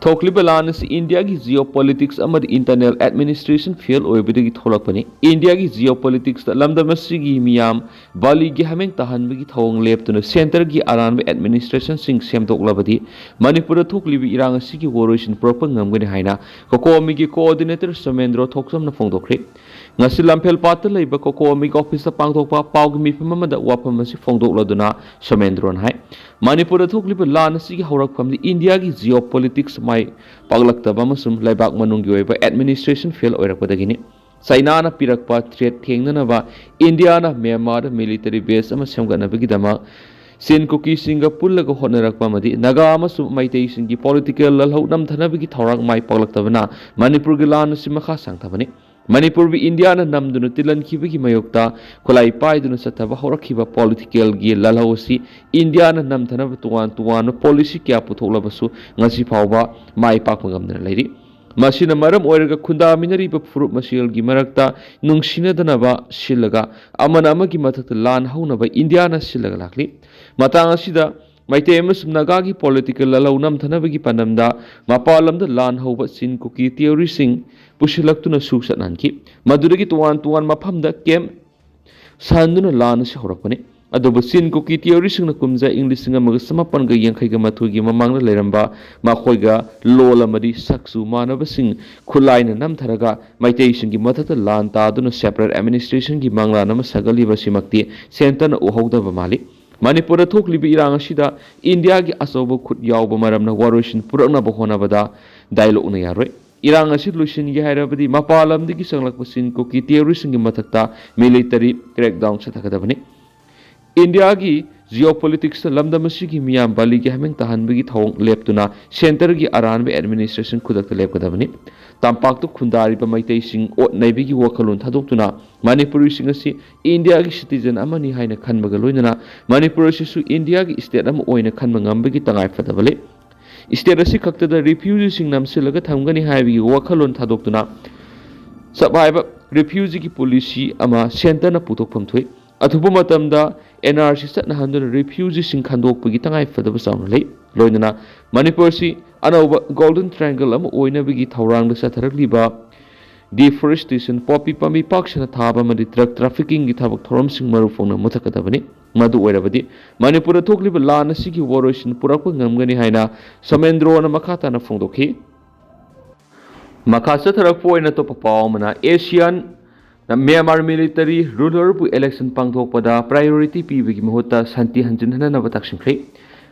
ꯊꯣꯛꯂꯤꯕ ꯂꯥꯟ ꯑꯁꯤ ꯏꯟꯗꯤꯌꯥꯒꯤ geopolitics ꯑꯃꯗꯤ internal administration fail ꯑꯣꯏꯕꯗꯒꯤ ꯊꯣꯛꯂꯛꯄꯅꯤ꯫ ꯏꯟꯗꯤꯌꯥꯒꯤ geopoliticsꯇ ꯂꯝꯗꯝ ꯑꯁꯤꯒꯤ ꯃꯤꯌꯥꯝ ꯕꯥꯂꯤꯒꯤ ꯍꯥꯃꯦꯡ ꯇꯥꯍꯟꯕꯒꯤ ꯊꯧꯑꯣꯡ ꯂꯦꯞꯇꯨꯅ centreꯒꯤ ꯑꯔꯥꯟꯕ administrationꯁꯤꯡ ꯁꯦꯝꯗꯣꯛꯂꯕꯗꯤ ꯃꯅꯤꯄꯨꯔꯗ ꯊꯣꯛꯂꯤꯕ ꯏꯔꯥꯡ ꯑꯁꯤꯒꯤ ꯋꯥꯔꯣꯏꯁꯤꯟ ꯄꯨꯔꯛꯄ ꯉꯝꯒꯅꯤ ꯍꯥꯏꯅ ꯀꯣꯀꯣꯃꯤꯒꯤ coordinator ꯁꯣꯃꯦꯟꯗ꯭ꯔꯣ ꯊꯣꯛꯆꯝꯅ ꯐꯣꯡꯗꯣꯛꯈ꯭ꯔꯤ꯫ ꯉꯁꯤ ꯂꯝꯐꯦꯜ ꯄꯥꯠꯇ ꯂꯩꯕ ꯀꯣꯀꯣꯃꯤꯒꯤ officeꯇ ꯄꯥꯡꯊꯣꯛꯄ ꯄꯥꯎꯒꯤ ꯃꯤꯐꯝ ꯑꯃꯗ ꯋꯥꯐꯝ ꯑꯁꯤ ꯐꯣꯡꯗꯣꯛꯂꯗꯨꯅ ꯁꯣꯃꯦꯟꯗ꯭ꯔꯣꯅ ꯍꯥꯏ, ꯃꯅꯤꯄꯨꯔꯗ ꯊꯣꯛꯂꯤꯕ ꯂꯥꯟ ꯑꯁꯤꯒꯤ ꯍꯧꯔꯛꯐꯝꯗꯤ ꯏꯟꯗꯤꯌꯥꯒꯤ geopolitics ꯃꯥꯏ ꯄꯥꯛꯂꯛꯇꯕ ꯑꯃꯁꯨꯡ ꯂꯩꯕꯥꯛ ꯃꯅꯨꯡꯒꯤ ꯑꯣꯏꯕ administration fail ꯑꯣꯏꯔꯛꯄꯗꯒꯤꯅꯤ꯫ ꯆꯩꯅꯥꯅ ꯄꯤꯔꯛꯄ threat ꯊꯦꯡꯅꯅꯕ ꯏꯟꯗꯤꯌꯥꯅ ꯃ꯭ꯌꯥꯟꯃꯥꯔꯗ military base ꯑꯃ ꯁꯦꯝꯒꯠꯅꯕꯒꯤꯗꯃꯛ ꯆꯤꯟ ꯀꯨꯀꯤꯁꯤꯡꯒ ꯄꯨꯜꯂꯒ ꯍꯣꯠꯅꯔꯛꯄ ꯑꯃꯗꯤ ꯅꯥꯒꯥ ꯑꯃꯁꯨꯡ ꯃꯩꯇꯩꯁꯤꯡꯒꯤ political ꯂꯥꯜꯍꯧ ꯅꯝꯊꯅꯕꯒꯤ ꯊꯧꯔꯥꯡ ꯃꯥꯏ ꯄꯥꯛꯂꯛꯇꯕꯅ ꯃꯅꯤꯄꯨꯔꯒꯤ ꯂꯥꯟ ꯑꯁꯤ ꯃꯈꯥ ꯁꯥꯡꯊꯕꯅꯤ꯫ ꯃꯅꯤꯄꯨꯔꯕꯨ ꯏꯟꯗꯤꯌꯥꯅ ꯅꯝꯗꯨꯅ ꯇꯤꯜꯍꯟꯈꯤꯕꯒꯤ ꯃꯥꯌꯣꯛꯇ ꯈꯨꯠꯂꯥꯏ ꯄꯥꯏꯗꯨꯅ ꯆꯠꯊꯕ ꯍꯧꯔꯛꯈꯤꯕ politicalꯒꯤ ꯂꯥꯜꯍꯧ ꯑꯁꯤ ꯏꯟꯗꯤꯌꯥꯅ ꯅꯝꯊꯅꯕ ꯇꯣꯉꯥꯟ ꯇꯣꯉꯥꯟꯕ policy ꯀꯌꯥ ꯄꯨꯊꯣꯛꯂꯕꯁꯨ ꯉꯁꯤ ꯐꯥꯎꯕ ꯃꯥꯏ ꯄꯥꯛꯄ ꯉꯝꯗꯅ ꯂꯩꯔꯤ꯫ ꯃꯁꯤꯅ ꯃꯔꯝ ꯑꯣꯏꯔꯒ ꯈꯨꯟꯗꯥꯃꯤꯟꯅꯔꯤꯕ ꯐꯨꯔꯨꯞ ꯃꯁꯦꯜꯒꯤ ꯃꯔꯛꯇ ꯅꯨꯡꯁꯤꯅꯗꯅꯕ ꯁꯤꯜꯂꯒ ꯑꯃꯅ ꯑꯃꯒꯤ ꯃꯊꯛꯇ ꯂꯥꯟ ꯍꯧꯅꯕ ꯏꯟꯗꯤꯌꯥꯅ ꯁꯤꯜꯂꯒ ꯂꯥꯛꯂꯤ꯫ ꯃꯇꯥꯡ ꯑꯁꯤꯗ ꯃꯩꯇꯩ ꯑꯃꯁꯨꯡ ꯅꯥꯒꯥꯒꯤ political ꯂꯥꯜꯍꯧ ꯅꯝꯊꯅꯕꯒꯤ ꯄꯥꯟꯗꯝꯗ ꯃꯄꯥꯟ ꯂꯝꯗ ꯂꯥꯟ ꯍꯧꯕ ꯆꯤꯟ ꯀꯨꯀꯤ theoryꯁꯤꯡ ꯄꯨꯁꯤꯜꯂꯛꯇꯨꯅ ꯁꯨ ꯆꯠꯅꯍꯟꯈꯤ꯫ ꯃꯗꯨꯗꯒꯤ ꯇꯣꯉꯥꯟ ꯇꯣꯉꯥꯟ ꯃꯐꯝꯗ camp ꯁꯥꯍꯟꯗꯨꯅ ꯂꯥꯟ ꯑꯁꯤ ꯍꯧꯔꯛꯄꯅꯤ꯫ ꯑꯗꯨꯕꯨ ꯆꯤꯟ ꯀꯨꯀꯤ theoryꯁꯤꯡꯅ ꯀꯨꯝꯖꯥ ꯏꯪ ꯂꯤꯁꯤꯡ ꯑꯃꯒ ꯆꯃꯥꯄꯟꯒ ꯌꯥꯡꯈꯩꯒ ꯃꯥꯊꯣꯏꯒꯤ ꯃꯃꯥꯡꯗ ꯂꯩꯔꯝꯕ ꯃꯈꯣꯏꯒ ꯂꯣꯜ ꯑꯃꯗꯤ ꯁꯛꯆꯨ ꯃꯥꯟꯅꯕꯁꯤꯡ ꯈꯨꯠꯂꯥꯏꯅ ꯅꯝꯊꯔꯒ ꯃꯩꯇꯩꯁꯤꯡꯒꯤ ꯃꯊꯛꯇ ꯂꯥꯟ ꯇꯥꯗꯨꯅ separate administrationꯒꯤ ꯃꯪꯂꯥꯟ ꯑꯃ ꯁꯥꯒꯠꯂꯤꯕꯁꯤꯃꯛꯇꯤ centreꯅ ꯎꯍꯧꯗꯕ ꯃꯥꯜꯂꯤ꯫ ꯃꯅꯤꯄꯨꯔꯗ ꯊꯣꯛꯂꯤꯕ ꯏꯔꯥꯡ ꯑꯁꯤꯗ ꯏꯟꯗꯤꯌꯥꯒꯤ ꯑꯆꯧꯕ ꯈꯨꯠ ꯌꯥꯎꯕ ꯃꯔꯝꯅ ꯋꯥꯔꯣꯏꯁꯤꯟ ꯄꯨꯔꯛꯅꯕ ꯍꯣꯠꯅꯕꯗ ꯗꯥꯏꯂꯣꯛꯅ ꯌꯥꯔꯣꯏ꯫ ꯏꯔꯥꯡ ꯑꯁꯤ ꯂꯣꯏꯁꯤꯟꯒꯦ ꯍꯥꯏꯔꯕꯗꯤ ꯃꯄꯥꯟ ꯂꯝꯗꯒꯤ ꯆꯪꯂꯛꯄ ꯆꯤꯟ ꯀꯨꯀꯤ theoryꯁꯤꯡꯒꯤ ꯃꯊꯛꯇ military crackdown ꯆꯠꯊꯒꯗꯕꯅꯤ꯫ ꯏꯟꯗꯤꯌꯥꯒꯤ Geopolitics ꯇ ꯂꯝꯗꯝ ꯑꯁꯤꯒꯤ ꯃꯤꯌꯥꯝ ꯕꯥꯂꯤꯒꯤ ꯍꯥꯃꯦꯡ ꯇꯥꯍꯟꯕꯒꯤ ꯊꯧꯑꯣꯡ ꯂꯦꯞꯇꯨꯅ centre ꯒꯤ ꯑꯔꯥꯟꯕ administration ꯈꯨꯗꯛꯇ ꯂꯦꯞꯀꯗꯕꯅꯤ꯫ ꯇꯝꯄꯥꯛꯇ ꯈꯨꯟꯗꯥꯔꯤꯕ ꯃꯩꯇꯩꯁꯤꯡ ꯑꯣꯠ ꯅꯩꯕꯒꯤ ꯋꯥꯈꯜꯂꯣꯟ ꯊꯥꯗꯣꯛꯇꯨꯅ ꯃꯅꯤꯄꯨꯔꯤꯁꯤꯡ ꯑꯁꯤ ꯏꯟꯗꯤꯌꯥꯒꯤ citizen ꯑꯃꯅꯤ ꯍꯥꯏꯅ ꯈꯟꯕꯒ ꯂꯣꯏꯅꯅ ꯃꯅꯤꯄꯨꯔ ꯑꯁꯤꯁꯨ ꯏꯟꯗꯤꯌꯥꯒꯤ state ꯑꯃ ꯑꯣꯏꯅ ꯈꯟꯕ ꯉꯝꯕꯒꯤ ꯇꯉꯥꯏ ꯐꯗꯕ ꯂꯩ꯫ State ꯑꯁꯤ ꯈꯛꯇꯗ refugee ꯁꯤꯡ ꯅꯝꯁꯤꯜꯂꯒ ꯊꯝꯒꯅꯤ ꯍꯥꯏꯕꯒꯤ ꯋꯥꯈꯜꯂꯣꯟ ꯊꯥꯗꯣꯛꯇꯨꯅ ꯆꯞ ꯍꯥꯏꯕ refugee ꯒꯤ policy ꯑꯃ centre ꯅ ꯄꯨꯊꯣꯛꯐꯝ ꯊꯣꯛꯏ꯫ ꯑꯊꯨꯕ ꯃꯇꯝꯗ N R C ꯆꯠꯅꯍꯟꯗꯨꯅ refugee ꯁꯤꯡ ꯈꯟꯗꯣꯛꯄꯒꯤ ꯇꯉꯥꯏ ꯐꯗꯕ ꯆꯥꯎꯅ ꯂꯩ꯫ ꯂꯣꯏꯅꯅ ꯃꯅꯤꯄꯨꯔ ꯑꯁꯤ ꯑꯅꯧꯕ Golden Triangle ꯑꯃ ꯑꯣꯏꯅꯕꯒꯤ ꯊꯧꯔꯥꯡꯗ ꯆꯠꯊꯔꯛꯂꯤꯕ deforestation, ꯄꯣꯄꯤ ꯄꯥꯝꯕꯤ ꯄꯥꯛ ꯁꯟꯅ ꯊꯥꯕ ꯑꯃꯗꯤ drug trafficking ꯒꯤ ꯊꯕꯛ ꯊꯧꯔꯝꯁꯤꯡ ꯃꯔꯨ ꯐꯣꯡꯅ ꯃꯨꯊꯠꯀꯗꯕꯅꯤ꯫ ꯃꯗꯨ ꯑꯣꯏꯔꯕꯗꯤ ꯃꯅꯤꯄꯨꯔꯗ ꯊꯣꯛꯂꯤꯕ ꯂꯥꯟ ꯑꯁꯤꯒꯤ ꯋꯥꯔꯣꯏꯁꯤꯟ ꯄꯨꯔꯛꯄ ꯉꯝꯒꯅꯤ ꯍꯥꯏꯅ ꯁꯣꯃꯦꯟꯗ꯭ꯔꯣꯅ ꯃꯈꯥ ꯇꯥꯅ ꯐꯣꯡꯗꯣꯛꯈꯤ꯫ ꯃꯈꯥ ꯆꯠꯊꯔꯛꯄ ꯑꯣꯏꯅ ꯑꯇꯣꯞꯄ ꯄꯥꯎ ꯑꯃꯅ, ASEAN ꯅ ꯃ꯭ꯌꯥꯟꯃꯥꯔ military ruler ꯕꯨ election ꯄꯥꯡꯊꯣꯛꯄꯗ priority ꯄꯤꯕꯒꯤ ꯃꯍꯨꯠꯇ ꯁꯥꯟꯇꯤ ꯍꯟꯖꯤꯟꯍꯟꯅꯕ ꯇꯛꯁꯤꯟꯈ꯭ꯔꯦ꯫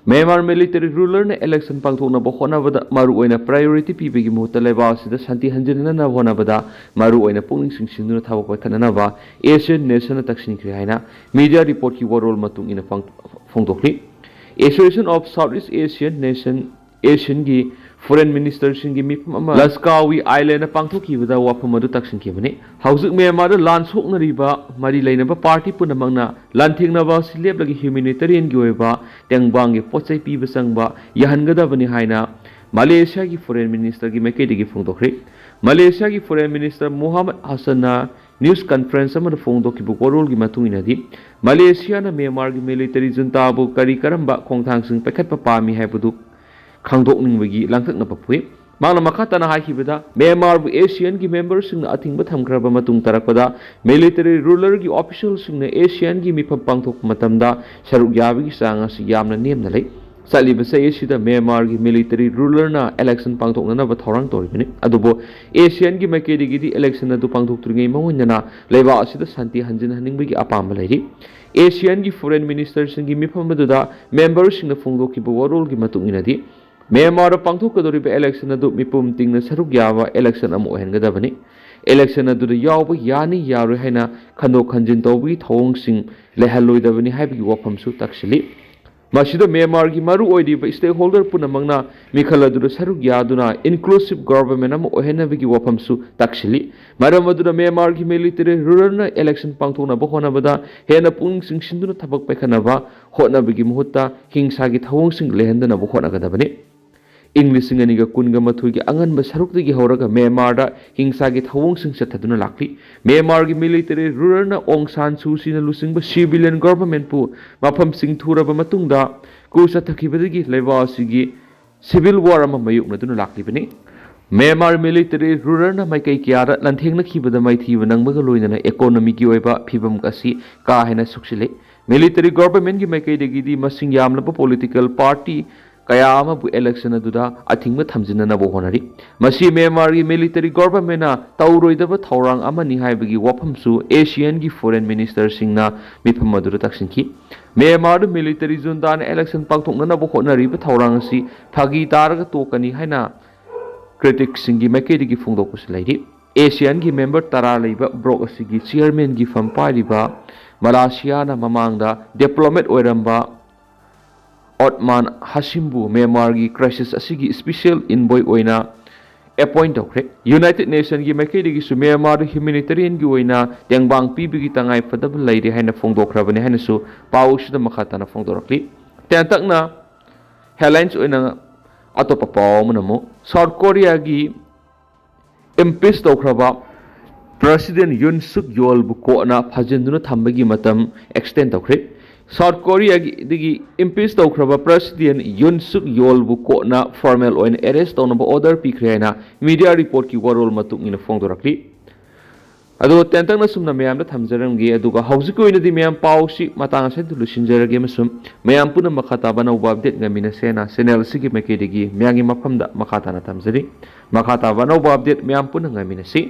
ꯃ꯭ꯌꯥꯟꯃꯥꯔ military ruler ꯅ election ꯄꯥꯡꯊꯣꯛꯅꯕ ꯍꯣꯠꯅꯕꯗ ꯃꯔꯨꯑꯣꯏꯅ priority ꯄꯤꯕꯒꯤ ꯃꯍꯨꯠꯇ ꯂꯩꯕꯥꯛ ꯑꯁꯤꯗ ꯁꯥꯟꯇꯤ ꯍꯟꯖꯤꯟꯍꯟꯅꯕ ꯍꯣꯠꯅꯕꯗ ꯃꯔꯨꯑꯣꯏꯅ ꯄꯨꯛꯅꯤꯡ ꯆꯤꯡꯁꯤꯟꯗꯨꯅ ꯊꯕꯛ ꯄꯥꯏꯈꯠꯅꯅꯕ ASEAN nation ꯅ ꯇꯛꯁꯤꯟꯈ꯭ꯔꯦ ꯍꯥꯏꯅ media report ꯀꯤ ꯋꯥꯔꯣꯜ ꯃꯇꯨꯡ ꯏꯟꯅ ꯐꯣꯡ-, ꯐꯣꯡꯗꯣꯛꯂꯤ꯫ Association of Southeast Asian Nation, ASEAN ꯒꯤ foreign minister ꯁꯤꯡꯒꯤ ꯃꯤꯐꯝ ꯑꯃ ꯂꯁꯀꯥꯋꯤ ꯑꯥꯏꯂꯦꯟꯗ ꯄꯥꯡꯊꯣꯛꯈꯤꯕꯗ ꯋꯥꯐꯝ ꯑꯗꯨ ꯇꯛꯁꯤꯟꯈꯤꯕꯅꯤ꯫ ꯍꯧꯖꯤꯛ ꯃ꯭ꯌꯥꯟꯃꯥꯔꯗ ꯂꯥꯟ ꯁꯣꯛꯅꯔꯤꯕ ꯃꯔꯤ ꯂꯩꯅꯕ party ꯄꯨꯝꯅꯃꯛꯅ ꯂꯥꯟꯊꯦꯡꯅꯕ ꯑꯁꯤ ꯂꯦꯞꯂꯒ humanitarian ꯒꯤ ꯑꯣꯏꯕ ꯇꯦꯡꯕꯥꯡꯒꯤ ꯄꯣꯠ ꯆꯩ ꯄꯤꯕ ꯆꯪꯕ ꯌꯥꯍꯟꯒꯗꯕꯅꯤ ꯍꯥꯏꯅ ꯃꯂꯦꯁꯤꯌꯥꯒꯤ foreign minister ꯒꯤ ꯃꯥꯏꯀꯩꯗꯒꯤ ꯐꯣꯡꯗꯣꯛꯈ꯭ꯔꯦ꯫ ꯃꯂꯦꯁꯤꯌꯥꯒꯤ foreign minister ꯃꯣꯍꯥꯃꯗ ꯍꯁꯟꯅ news conference ꯑꯃꯗ ꯐꯣꯡꯗꯣꯛꯈꯤꯕ ꯋꯥꯔꯣꯜꯒꯤ ꯃꯇꯨꯡ ꯏꯟꯅꯗꯤ, ꯃꯂꯦꯁꯤꯌꯥꯅ ꯃ꯭ꯌꯥꯟꯃꯥꯔꯒꯤ military junta ꯕꯨ ꯀꯔꯤ ꯀꯔꯝꯕ ꯈꯣꯡꯊꯥꯡꯁꯤꯡ ꯄꯥꯏꯈꯠꯄ ꯄꯥꯝꯃꯤ ꯍꯥꯏꯕꯗꯨ ꯈꯪꯗꯣꯛꯅꯤꯡꯕꯒꯤ ꯂꯥꯡꯇꯛꯅꯕ ꯄꯣꯛꯏ꯫ ꯃꯍꯥꯛꯅ ꯃꯈꯥ ꯇꯥꯅ ꯍꯥꯏꯈꯤꯕꯗ, ꯃ꯭ꯌꯥꯟꯃꯥꯔꯕꯨ ASEAN ꯒꯤ member ꯁꯤꯡꯅ ꯑꯊꯤꯡꯕ ꯊꯝꯈ꯭ꯔꯕ ꯃꯇꯨꯡ ꯇꯥꯔꯛꯄꯗ military ruler ꯒꯤ official ꯁꯤꯡꯅ ASEAN ꯒꯤ ꯃꯤꯐꯝ ꯄꯥꯡꯊꯣꯛꯄ ꯃꯇꯝꯗ ꯁꯔꯨꯛ ꯌꯥꯕꯒꯤ ꯆꯥꯡ ꯑꯁꯤ ꯌꯥꯝꯅ ꯅꯦꯝꯅ ꯂꯩ꯫ ꯆꯠꯂꯤꯕ ꯆꯍꯤ ꯑꯁꯤꯗ ꯃ꯭ꯌꯥꯟꯃꯥꯔꯒꯤ military ruler ꯅ election ꯄꯥꯡꯊꯣꯛꯅꯅꯕ ꯊꯧꯔꯥꯡ ꯇꯧꯔꯤꯕꯅꯤ꯫ ꯑꯗꯨꯕꯨ ASEAN ꯒꯤ ꯃꯥꯏꯀꯩꯗꯒꯤꯗꯤ election ꯑꯗꯨ ꯄꯥꯡꯊꯣꯛꯇ꯭ꯔꯤꯉꯩ ꯃꯥꯡꯑꯣꯏꯅꯅ ꯂꯩꯕꯥꯛ ꯑꯁꯤꯗ ꯁꯥꯟꯇꯤ ꯍꯟꯖꯤꯟꯍꯟꯅꯤꯡꯕꯒꯤ ꯑꯄꯥꯝꯕ ꯂꯩꯔꯤ꯫ ASEAN ꯒꯤ foreign minister ꯁꯤꯡꯒꯤ ꯃꯤꯐꯝ ꯑꯗꯨꯗ member ꯁꯤꯡꯅ ꯐꯣꯡꯗꯣꯛꯈꯤꯕ ꯋꯥꯔꯣꯜꯒꯤ ꯃꯇꯨꯡ ꯏꯟꯅꯗꯤ, ꯃ꯭ꯌꯥꯟꯃꯥꯔꯗ ꯄꯥꯡꯊꯣꯛꯀꯗꯧꯔꯤꯕ election ꯑꯗꯨ ꯃꯤꯄꯨꯝ ꯇꯤꯡꯅ ꯁꯔꯨꯛ ꯌꯥꯕ election ꯑꯃ ꯑꯣꯏꯍꯟꯒꯗꯕꯅꯤ꯫ ꯏꯂꯦꯛꯁꯟ ꯑꯗꯨꯗ ꯌꯥꯎꯕ ꯌꯥꯅꯤ ꯌꯥꯔꯣꯏ ꯍꯥꯏꯅ ꯈꯟꯗꯣꯛ ꯈꯟꯖꯤꯟ ꯇꯧꯕꯒꯤ ꯊꯧꯑꯣꯡꯁꯤꯡ ꯂꯩꯍꯜꯂꯣꯏꯗꯕꯅꯤ ꯍꯥꯏꯕꯒꯤ ꯋꯥꯐꯝꯁꯨ ꯇꯥꯛꯁꯤꯜꯂꯤ꯫ ꯃꯁꯤꯗ ꯃ꯭ꯌꯥꯟꯃꯥꯔꯒꯤ ꯃꯔꯨ ꯑꯣꯏꯔꯤꯕ stakeholder ꯄꯨꯝꯅꯃꯛꯅ ꯃꯤꯈꯜ ꯑꯗꯨꯗ ꯁꯔꯨꯛ ꯌꯥꯗꯨꯅ inclusive government ꯑꯃ ꯑꯣꯏꯍꯟꯅꯕꯒꯤ ꯋꯥꯐꯝꯁꯨ ꯇꯥꯛꯁꯤꯜꯂꯤ꯫ ꯃꯔꯝ ꯑꯗꯨꯅ ꯃ꯭ꯌꯥꯟꯃꯥꯔꯒꯤ military rulerꯅ election ꯄꯥꯡꯊꯣꯛꯅꯕ ꯍꯣꯠꯅꯕꯗ ꯍꯦꯟꯅ ꯄꯨꯛꯅꯤꯡ ꯆꯤꯡꯁꯤꯟꯗꯨꯅ ꯊꯕꯛ ꯄꯥꯏꯈꯠꯅꯕ ꯍꯣꯠꯅꯕꯒꯤ ꯃꯍꯨꯠꯇ ꯍꯤꯡꯁꯥꯒꯤ ꯊꯧꯑꯣꯡꯁꯤꯡ ꯂꯩꯍꯟꯗꯅꯕ ꯍꯣꯠꯅꯒꯗꯕꯅꯤ꯫ ꯏꯪ ꯂꯤꯁꯤꯡ ꯑꯅꯤꯒ ꯀꯨꯟꯒ ꯃꯥꯊꯣꯏꯒꯤ ꯑꯉꯟꯕ ꯁꯔꯨꯛꯇꯒꯤ ꯍꯧꯔꯒ ꯃ꯭ꯌꯥꯟꯃꯥꯔꯗ ꯍꯤꯡꯁꯥꯒꯤ ꯊꯧꯑꯣꯡꯁꯤꯡ ꯆꯠꯊꯗꯨꯅ ꯂꯥꯛꯂꯤ꯫ ꯃ꯭ꯌꯥꯟꯃꯥꯔꯒꯤ military rulerꯅ ꯑꯣꯡ ꯁꯥꯟ ꯁꯨ ꯆꯤꯅ ꯂꯨꯆꯤꯡꯕ civilian governmentꯄꯨ ꯃꯐꯝꯁꯤꯡ ꯊꯨꯔꯕ ꯃꯇꯨꯡꯗ coup ꯆꯠꯊꯈꯤꯕꯗꯒꯤ ꯂꯩꯕꯥꯛ ꯑꯁꯤꯒꯤ civil war ꯑꯃ ꯃꯥꯌꯣꯛꯅꯗꯨꯅ ꯂꯥꯛꯂꯤꯕꯅꯤ꯫ ꯃ꯭ꯌꯥꯟꯃꯥꯔ military rulerꯅ ꯃꯥꯏꯀꯩ ꯀꯌꯥꯗ ꯂꯥꯟꯊꯦꯡꯅꯈꯤꯕꯗ ꯃꯥꯏꯊꯤꯕ ꯅꯪꯕꯒ ꯂꯣꯏꯅꯅ economyꯒꯤ ꯑꯣꯏꯕ ꯐꯤꯕꯝ ꯑꯁꯤ ꯀꯥ ꯍꯦꯟꯅ ꯁꯣꯛꯆꯤꯜꯂꯤ꯫ Military governmentꯀꯤ ꯃꯥꯏꯀꯩꯗꯒꯤꯗꯤ ꯃꯁꯤꯡ ꯌꯥꯝꯂꯕ political party ꯀꯌꯥ ꯑꯃꯕꯨ election ꯑꯗꯨꯗ ꯑꯊꯤꯡꯕ ꯊꯝꯖꯤꯟꯅꯅꯕ ꯍꯣꯠꯅꯔꯤ꯫ ꯃꯁꯤ ꯃ꯭ꯌꯥꯟꯃꯥꯔꯒꯤ military governmentꯅ ꯇꯧꯔꯣꯏꯗꯕ ꯊꯧꯔꯥꯡ ꯑꯃꯅꯤ ꯍꯥꯏꯕꯒꯤ ꯋꯥꯐꯝꯁꯨ ASEANꯒꯤ foreign ministerꯁꯤꯡꯅ ꯃꯤꯐꯝ ꯑꯗꯨꯗ ꯇꯥꯛꯁꯤꯟꯈꯤ꯫ ꯃ꯭ꯌꯥꯟꯃꯥꯔꯗ military juntana election ꯄꯥꯡꯊꯣꯛꯅꯅꯕ ꯍꯣꯠꯅꯔꯤꯕ ꯊꯧꯔꯥꯡ ꯑꯁꯤ ꯐꯥꯒꯤ ꯇꯥꯔꯒ ꯇꯣꯛꯀꯅꯤ ꯍꯥꯏꯅ criticꯁꯤꯡꯒꯤ ꯃꯥꯏꯀꯩꯗꯒꯤ ꯐꯣꯡꯗꯣꯛꯄꯁꯨ ꯂꯩꯔꯤ꯫ ASEANꯒꯤ member ꯇꯔꯥ ꯂꯩꯕ bloc ꯑꯁꯤꯒꯤ chairmanꯒꯤ ꯐꯝ ꯄꯥꯏꯔꯤꯕ ꯃꯂꯥꯁꯤꯌꯥꯅ ꯃꯃꯥꯡꯗ diplomat ꯑꯣꯏꯔꯝꯕ ꯑꯣꯠꯃꯥꯟ ꯍꯥꯁꯤꯝꯕꯨ ꯃ꯭ꯌꯥꯟꯃꯥꯔꯒꯤ crisis ꯑꯁꯤꯒꯤ special envoy ꯑꯣꯏꯅ appoint ꯇꯧꯈ꯭ꯔꯦ꯫ United Nationꯒꯤ ꯃꯥꯏꯀꯩꯗꯒꯤꯁꯨ ꯃ꯭ꯌꯥꯟꯃꯥꯔꯗ humanitarianꯒꯤ ꯑꯣꯏꯅ ꯇꯦꯡꯕꯥꯡ ꯄꯤꯕꯒꯤ ꯇꯉꯥꯏ ꯐꯗꯕ ꯂꯩꯔꯦ ꯍꯥꯏꯅ ꯐꯣꯡꯗꯣꯛꯈ꯭ꯔꯕꯅꯤ ꯍꯥꯏꯅꯁꯨ ꯄꯥꯎꯁꯤꯗ ꯃꯈꯥ ꯇꯥꯅ ꯐꯣꯡꯗꯣꯔꯛꯂꯤ꯫ ꯇꯦꯟꯇꯛꯅ headlines ꯑꯣꯏꯅ ꯑꯇꯣꯞꯄ ꯄꯥꯎ ꯑꯃꯅ ꯑꯃꯨꯛ South Koreaꯒꯤ impeach ꯇꯧꯈ꯭ꯔꯕ President Yoon Suk Yeolꯕꯨ courtꯅ ꯐꯥꯖꯤꯟꯗꯨꯅ ꯊꯝꯕꯒꯤ ꯃꯇꯝ extend ꯇꯧꯈ꯭ꯔꯦ꯫ South Koreaꯒꯤꯗꯒꯤ impeach ꯇꯧꯈ꯭ꯔꯕ President Yoon Suk Yeolꯕꯨ courtꯅ formal ꯑꯣꯏꯅ arrest ꯇꯧꯅꯕ order ꯄꯤꯈ꯭ꯔꯦ ꯍꯥꯏꯅ media reportꯀꯤ ꯋꯥꯔꯣꯜ ꯃꯇꯨꯡ ꯏꯟꯅ ꯐꯣꯡꯗꯣꯔꯛꯂꯤ꯫ ꯑꯗꯣ ꯇꯦꯟꯇꯛꯅ ꯁꯨꯝꯅ ꯃꯌꯥꯝꯗ ꯊꯝꯖꯔꯝꯒꯦ꯫ ꯑꯗꯨꯒ ꯍꯧꯖꯤꯛꯀꯤ ꯑꯣꯏꯅꯗꯤ ꯃꯌꯥꯝ ꯄꯥꯎꯁꯤ ꯃꯇꯥꯡ ꯑꯁꯤꯗ ꯂꯣꯏꯁꯤꯟꯖꯔꯒꯦ ꯑꯃꯁꯨꯡ ꯃꯌꯥꯝ ꯄꯨꯟꯅ ꯃꯈꯥ ꯇꯥꯕ ꯑꯅꯧꯕ update ꯉꯥꯏꯃꯤꯟꯅꯁꯦꯅ channel ꯑꯁꯤꯒꯤ ꯃꯥꯏꯀꯩꯗꯒꯤ ꯃꯌꯥꯝꯒꯤ ꯃꯐꯝꯗ ꯃꯈꯥ ꯇꯥꯅ ꯊꯝꯖꯔꯤ꯫ ꯃꯈꯥ ꯇꯥꯕ ꯑꯅꯧꯕ update ꯃꯌꯥꯝ ꯄꯨꯟꯅ ꯉꯥꯏꯃꯤꯟꯅꯁꯤ꯫